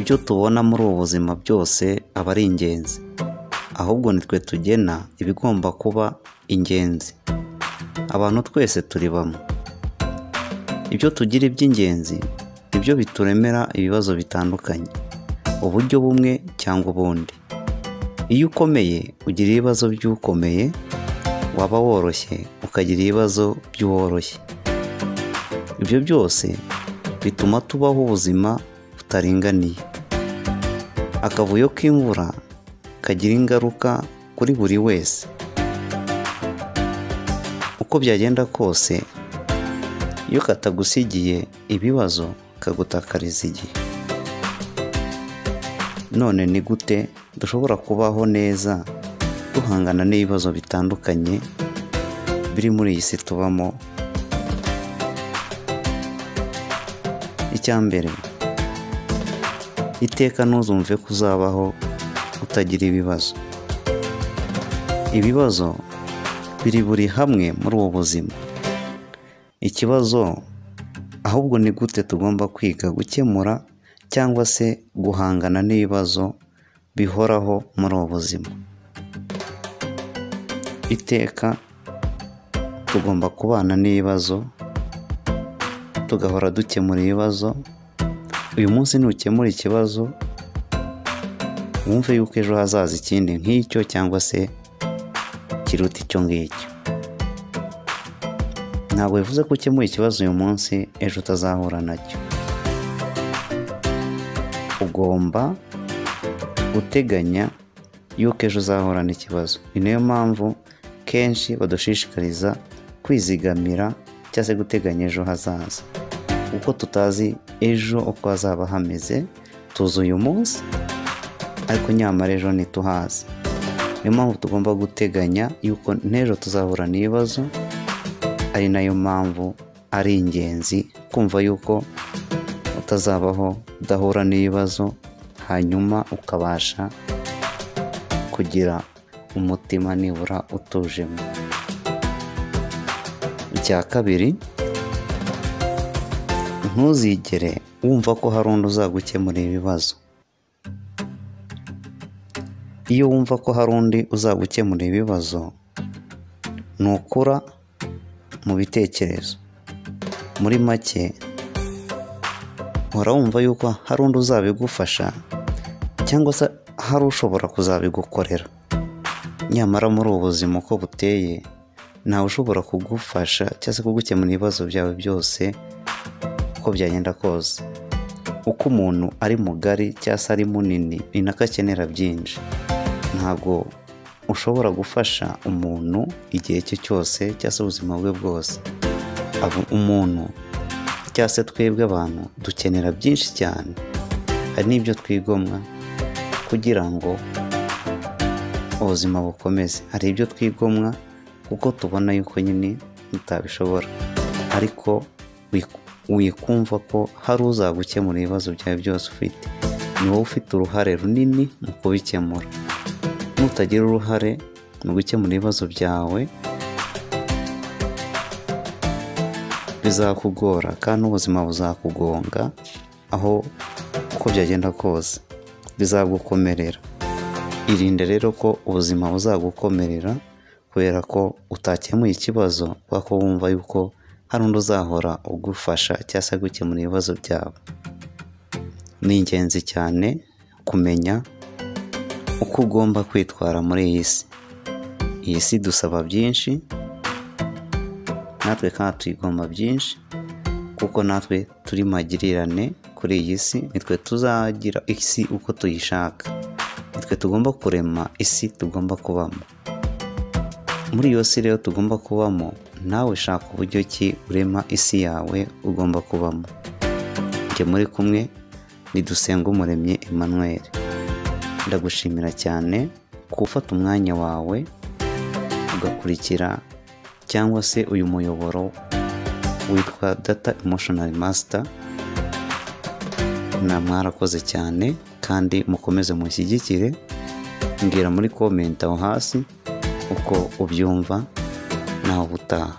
Ibyo tubona muri ubu buzima byose aba ari ingenzi, ahubwo nitwe tugena ibigomba kuba ingenzi. Abantu twese turi bamwe. Ibyo tugira iby'ingenzi nibyo bituremera ibibazo bitandukanye, uburyo bumwe cyangwa ubundi. Iyo ukomeye ugira ibibazo by'ukomeye, waba woroshye ukagira ibibazo by'uworoshye. Ibyo byose bituma tubaho ubuzima butaringaniye. Akavuyo k'imvura kagira ingaruka kuri buri wese. Uko byagenda kose, iyo katagusigiye ibibazo kagutakariza igihe. None ni gute dushobora kubaho neza duhangana n'ibibazo bitandukanye biri muri iyi si tubamo? Icya mbere, iteka ntuzumve ko uzabaho utagira ibibazo. Ibibazo biri buri hamwe muri ubu buzima. Ikibazo ahubwo ni gute tugomba kwiga gukemura cyangwa se guhangana n'ibibazo bihoraho muri ubu buzima. Iteka tugomba kubana n'ibibazo, tugahora dukemura ibibazo. Uyu munsi nukemura ikibazo, wumve yuko ejo hazaza ikindi nk'icyo cyangwa se kiruta icyo ngicyo. Ntabwo bivuze ko ukemuye ikibazo uyu munsi ejo utazahura nacyo. Ugomba guteganya yuko ejo uzahura n'ikibazo. Ni nayo mpamvu kenshi badushishikariza kwizigamira cyangwa se guteganya ejo hazaza, kuko tutazi ejo uko hazaba hameze. Tuzi uyu munsi ariko nyamara ejo ntituhazi. Niyo mpamvu tugomba guteganya yuko n'ejo tuzahura n'ibibazo. Ari nayo mpamvu ari ingenzi kumva yuko utazabaho udahura n'ibibazo, hanyuma ukabasha kugira umutima nibura utujemo. Icya kabiri, ntuzigere wumva ko hari undi uzagukemurira ibibazo. Iyo wumva ko hari undi uzagukemurira ibibazo, ntukura mu bitekerezo. Muri make, uhora wumva yuko hari undi uzabigufasha cyangwa se hari ushobora kuzabigukorera. Nyamara muri ubu buzima uko buteye, ntawe ushobora kugufasha cyangwa se kugukemura ibibazo byawe byose uko byagenda kose. Uko umuntu ari mugari cyangwa se ari munini, ni nako akenera byinshi. Ntabwo ushobora gufasha umuntu igihe cye cyose cyangwa se ubuzima bwe bwose. Umuntu cyangwa se twebwe abantu dukenera byinshi cyane. Hari n'ibyo twigomwa kugira ngo ubuzima bukomeze. Hari ibyo twigomwa kuko tubona yuko nyine tutabishobora. Ariko wikumva ko hari uzagukemura ibibazo byawe byose ufite. Ni wowe ufite uruhare runini mu kubikemura. Nutagira uruhare mu gukemura ibibazo byawe, bizakugora kandi ubuzima buzakugonga aho uko byagenda kose bizagukomerera. Irinde rero ko ubuzima buzagukomerera kubera ko utakemuye ikibazo, kubera ko wumva yuko hari undi uzahora ugufasha cyangwa se gukemura ibibazo byawe. Ni ingenzi cyane kumenya uko ugomba kwitwara muri iyi si. Iyi si dusaba byinshi, natwe kandi tuyigomba byinshi, kuko natwe turi magirirane kuri iyi si. Nitwe tuzagira isi uko tuyishaka, nitwe tugomba kurema isi tugomba kubamo. Muri iyo si rero tugomba kubamo, nawe shaka uburyo ki urema isi yawe ugomba kubamo. Njye muri kumwe ni Dusengumuremyi Emmanuel. Ndagushimira cyane gufata umwanya wawe ugakurikira cyangwa se uyu muyoboro witwa Data Emotional Master. Na mwarakoze cyane kandi mukomeze mushyigikire. Mbwira muri comment aho hasi uko ubyumva, naho ubutaha.